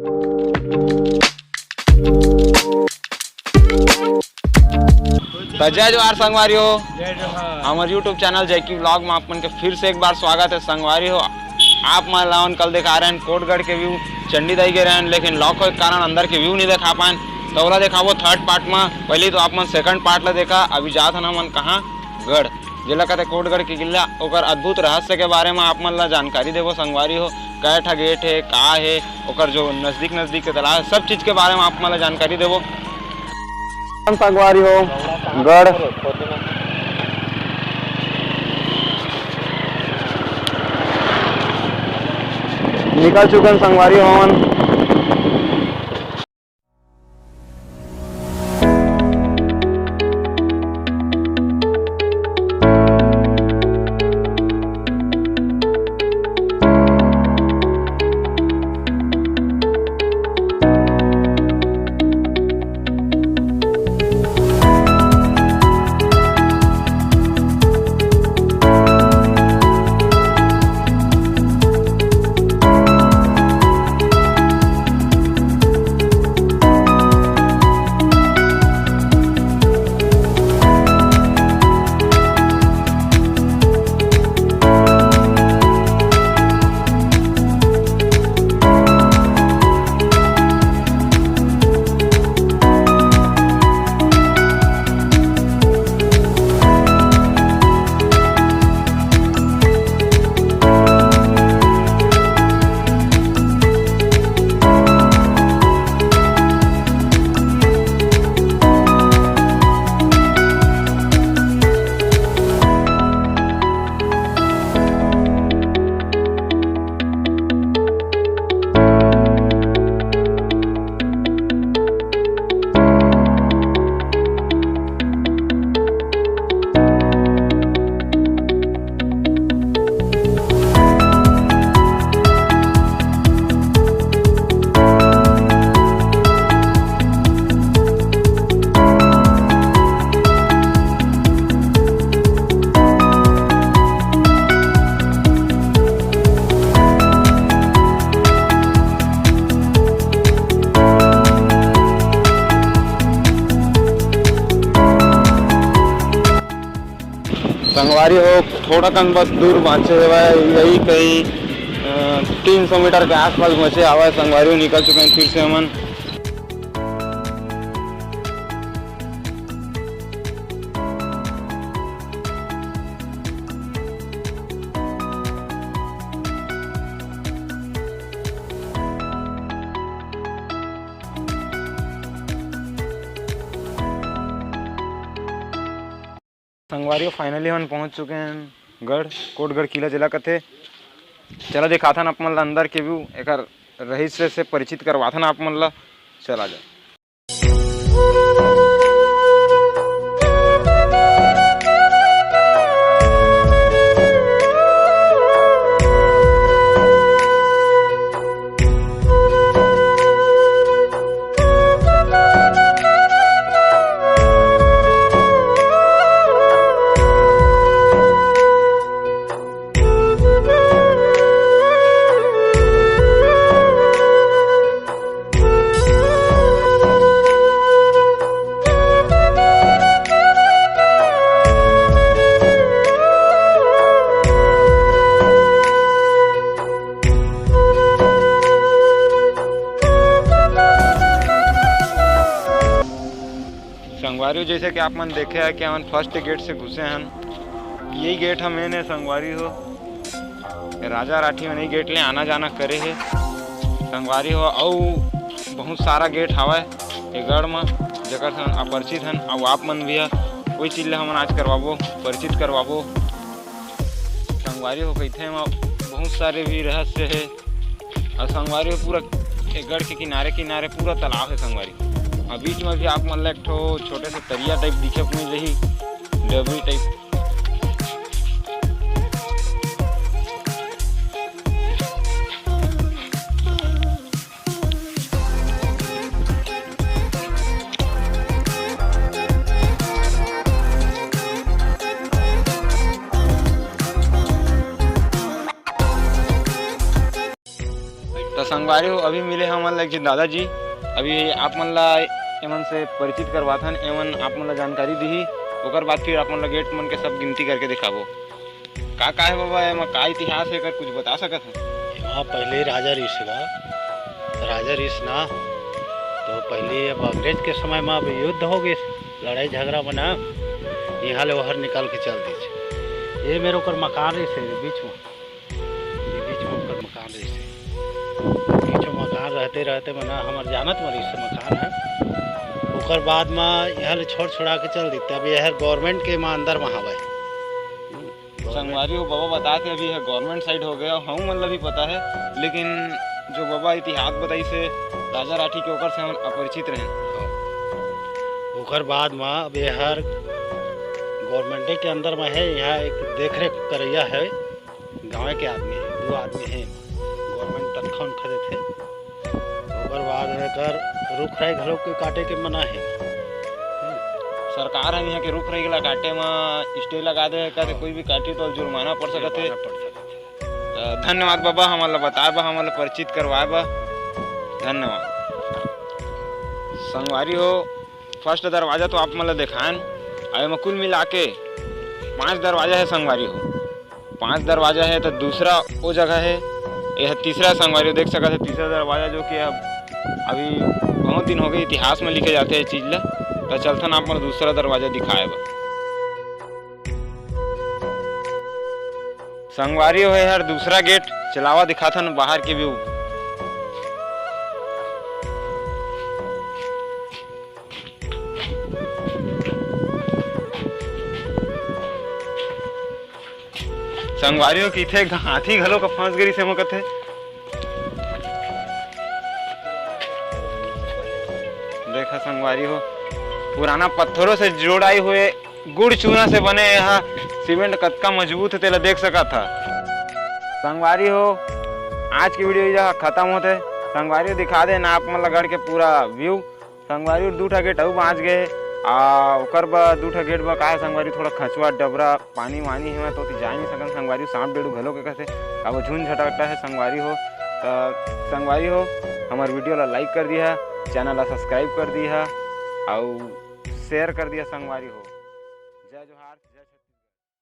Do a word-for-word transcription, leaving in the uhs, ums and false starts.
त जय जोहार संगवारी हो, हमर YouTube चैनल जैकी व्लॉग में आप मन के फिर से एक बार स्वागत है संगवारी हो। आप मन ला हमन कल देखा रहे हैं कोटगढ़ के व्यू, चंडीदाई गे रहे हैं, लेकिन लॉक होए के कारण अंदर के व्यू नहीं देखा पाएन। त ओला देखाबो थर्ड पार्ट में। पहले तो आप मन सेकंड पार्ट ला देखा। अभी जात हन हमन कहाँ, गढ़, जेला कहते कोटगढ़ के किला, ओकर अद्भुत रहस्य के बारे में आप मन ला जानकारी देबो संगवारी हो। कै ठा गेट हे, का हे, ओकर जो नजदीक नजदीक के तालाब हे, सब चीज के बारे में आप मन ला जानकारी देबो। संगवारी हो, गढ़ निकल चुके हैं संगवारी हो हमन। संगवारी हो, थोड़ा कन बस दूर बाँचे हवय, यही कहीं, अ, तीन सौ मीटर के आसपास बचे हवय। संगवारी हो, निकल चुके हैं फिर से हमन। संगवारी हो, finally हमन पहुंच चुके हैं गढ़, कोटगढ़ किला जेला कथे। चला दिखाथन आप मन ला अंदर के व्यू, एकर रहस्य से परिचित करवाथन आप मन ला। चला जा। संगवारी हो, जैसे कि आप मन देखे हैं कि हमन first gate से घुसे हन। यही gate ह main है संगवारी हो। राजा राठी मन यही gate ले आना जाना करे हे संगवारी हो। अउ बहुत सारा gate हवय ए गढ़ म, जेकर से अपरिचित हन, अउ आप मन भी ह कोई चीज ले हमन आज करवाबो, परिचित करवाबो। संगवारी हो, कहिथे एमा बहुत सारे भी रहस्य हे। अउ संगवारी हो, पूरा ए गढ़ के किनारे किनारे पूरा तालाब हे संगवारी। अउ बीच में भी आप मन ला एक ठो छोटे से तरिया type दिखे मिल रही, डबरी type। तो संगवारी हो, अभी मिले हमन ला एक झिन दादाजी। अभी आप मन ला एमन से परिचित करवाथन, एमन आप मन ला जानकारी दिही, ओकर बाद फिर आप मन ला गेट मन के सब गिनती करके दिखाबो। का का हे बाबा, एमा का इतिहास हे, एकर कुछ बता सकत हव? एमा पहले राजा रिहिस गा, राजा रिहिस ना, तो पहले अब अंग्रेज के समय में अब युद्ध हो गए, लड़ाई झगड़ा बना, यहाँ ले ओहर निकाल के चल दिस। ये मेर ओकर मकान रहिस हे बीच में, ये बीच में ओकर मकान रहिस हे, बीच में मकान रहते रहते मना हमर जानत में रहिस हे मकान है। ओकर बाद में यहाँ ले छोड़ छुड़ा के चल देते, अब यह गवर्नमेंट के में अंदर में हवय। संगवारी हो, बाबा बतात हे अभी यह गवर्नमेंट साइड हो गया, हम मन ला भी पता है, लेकिन जो बाबा इतिहास बताइस हे राजा राठी के, ओकर से हम अपरिचित रहेन। ओकर बाद में अब यह गवर्नमेंट के अंदर में है, यहाँ एक देख रेख करैया है, गाँव के आदमी है, दो आदमी है, गवर्नमेंट तनख्वाह उनखा देथे। ओकर बाद एकर रुख राई घलो के काटे के मना है। सरकार ह इहाँ के रुख राई ला काटे म स्टे लगा दे हे, कहते कोई भी काटी तो जुर्माना पड़ सकत हे। जुर्माना पड़ सकत हे। त धन्यवाद बाबा, हमन ला बताए बा, हमन ला परिचित करवाए बा, धन्यवाद। संगवारी हो, फर्स्ट दरवाजा तो आप मन ला देखायन, अउ एमा कुल मिला के पांच दरवाजा हे संगवारी हो। पांच दरवाजा हे, तो दूसरा वो जगह हे, यह तीसरा संगवारी हो, देख सकत हे तीसरा दरवाजा, जो कि अब अभी बहुत दिन हो गए इतिहास में लिखे जाते हैं चीज ला। तो चलथन आप मन दूसरा दरवाजा दिखाए बर। संगवारी हो, हर दूसरा गेट चलावा दिखाथन बाहर के व्यू। संगवारी हो, किथे हाथी घलो का फंस गई से कथे। देखा संगवारी हो, पुराना पत्थरों से जोड़ाई हुए गुड़ चूना से बने यह सीमेंट कतका मजबूत हे, तेला देख सकत हा। संगवारी हो, आज की वीडियो यह खत्म होते। संगवारी हो, दिखा देन आप मन ला गढ़ के पूरा व्यू। संगवारी हो, दू ठा गेट अउ बांच गए। आ, ओकर बर दू ठा गेट बर का हे संगवारी, थोड़ा खचवा डबरा पानी वानी हे, तो ओती जाए नहीं सकन संगवारी हो। सांप डेड़ू घलो के कथे, अब झुंझटकटा हे संगवारी हो। त संगवारी हो, हमर वीडियो ला लाइक कर दिहा, चैनल ला सब्सक्राइब कर दिहा, अउ शेयर कर दिहा संगवारी हो। जय जोहार।